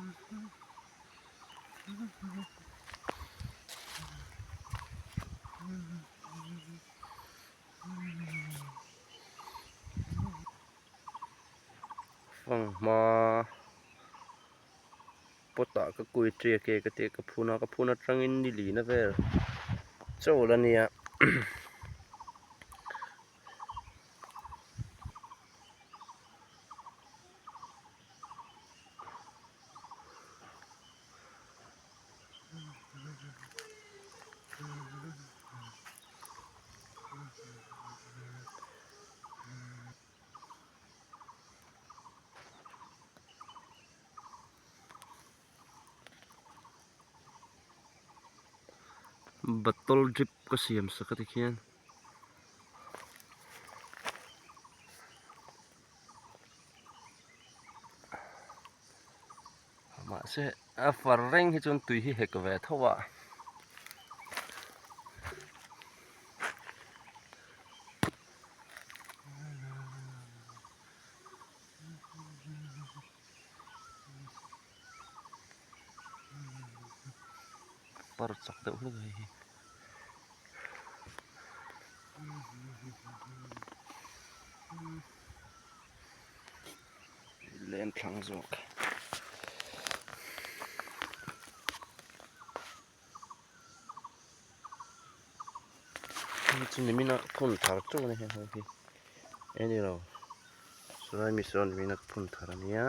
Fanghma pot ah ka kui tiak e ka tih ka phun a ka phun atangin ni lina vel chawl a nia. Bottle drip ka siam sak a tikhian. Mahse a far reng hi chuan tui hi hek ve tho a. Par chak deuh hlek a hei hi. Lem thlang zawk. Hei chu nimina phun thar teuh a ni hei ho hi eng ilo chulai mi sawn nimina phun thar a nia.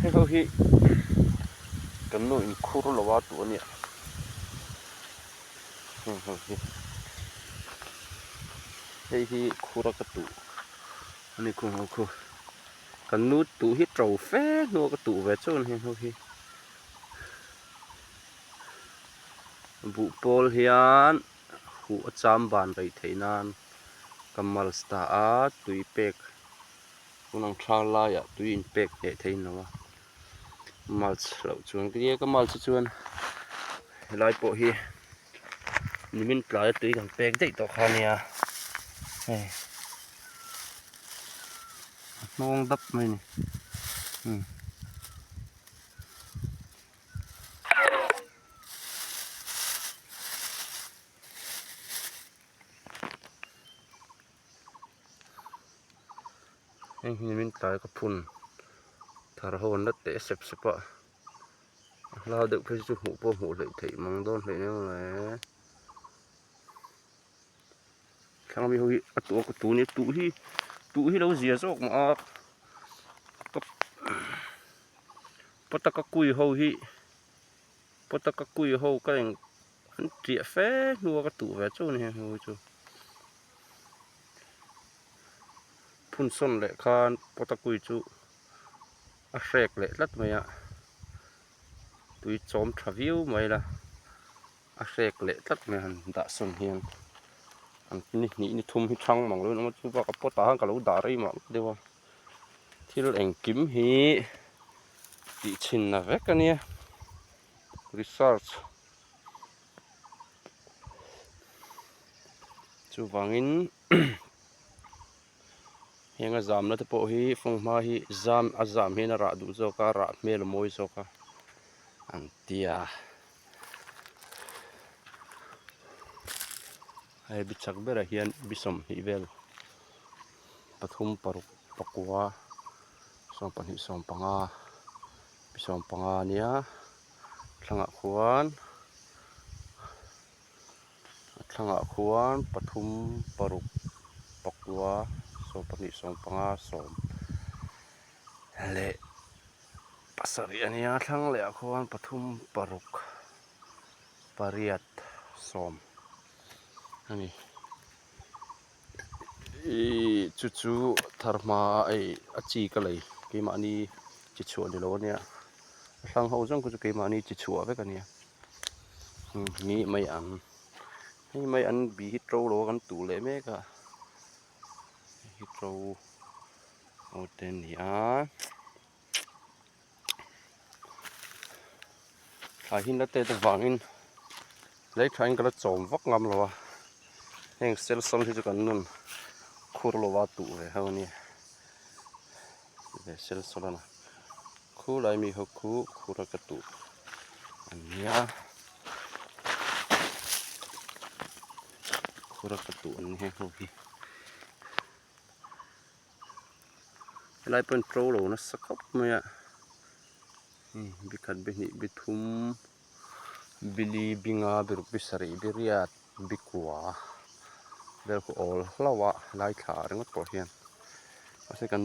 Hei ho hi kan nu in khur lo a tuh a nia heng ho hi hei hi khur a ka tuh a ni khung ho khu kan nu tuh hi to fe hnu a ka tuh ve chuan heng ho hi. Buh pawl hian huh a cham ban rei theih nan ka mulch ta a tui pek hun ang tha laiah tui in pek leh thei lo a mulch loh chuan ka nia ka mulch hi chuan helai pawh hi nimin tlaia tui kan pek daih tawh kha ania hei a hnawng dap mai a ni umm. Heng hi nimin tlai ka phun thar ho an la teh sep sep a a hla deuh phei chu hmuh pawh hmuh hleih theih mang dawn hleih nen le thlang ami ho hi a tuah ka tun hi tuh hi tuh hi lo zia zawk mah a ka Potaka kui ho hi potaka kui ho ka eng an tiah fe hnu a ka tuh ve chu a ni heng ho hi chu phun sawn leh khan potakui chu a hrek leh tlat mai a tui chawm tha viau mai la a hrek leh tlat mai a han dah sawn hian an ni hnih ni thum hi thang mang lo in awm a chu bakah pot ah khan ka lo dah rei mah deuh a. Thil engkim hi tih chhinna vek a nia research chuvangin heng a zamna te pawh hi fanghma hi zam a zam hian a rah duh zawk a rah hmel a mawi zawk a an tia hei bi chak berah hian bi sawmhnih vel. Pathum paruk pakua sawmpahnih sawmpanga sawmpanga a nia thlangah khuan a thlangah khuan pathum paruk pakua sawmpahnih sawmpanga sawm leh. Pasarih a nia thlang leh ah khuan pathum paruk pariat sawm a ni ihh chu chu thar hma a ei a chi ka lei keimahni chi chhuah ni lo a nia a thlang ho zawng khu chu keimahni chi chhuah vek a nia ni mai ang hei mai an bi hi to lo a kan tuh leh mek a hei hi to ho te a ni a. Thlai hi na tet avangin lei thain ka la chawm vak ngam lo a, heng sel sawn hi chu kan nun khur lova tuh ve ho a nia, sel sawn a khulai mi ho khu khur a ka tuh a nia, khur a ka tuh an ni heng ho hi. Helai pawh in to lo nasa khawp mai a bi khat bi hnih bi thum bi li bi nga bi ruk bi sarih bi riat bi kua vel khu awl hlauh a helai thla ringawt pawh hian mahse kan.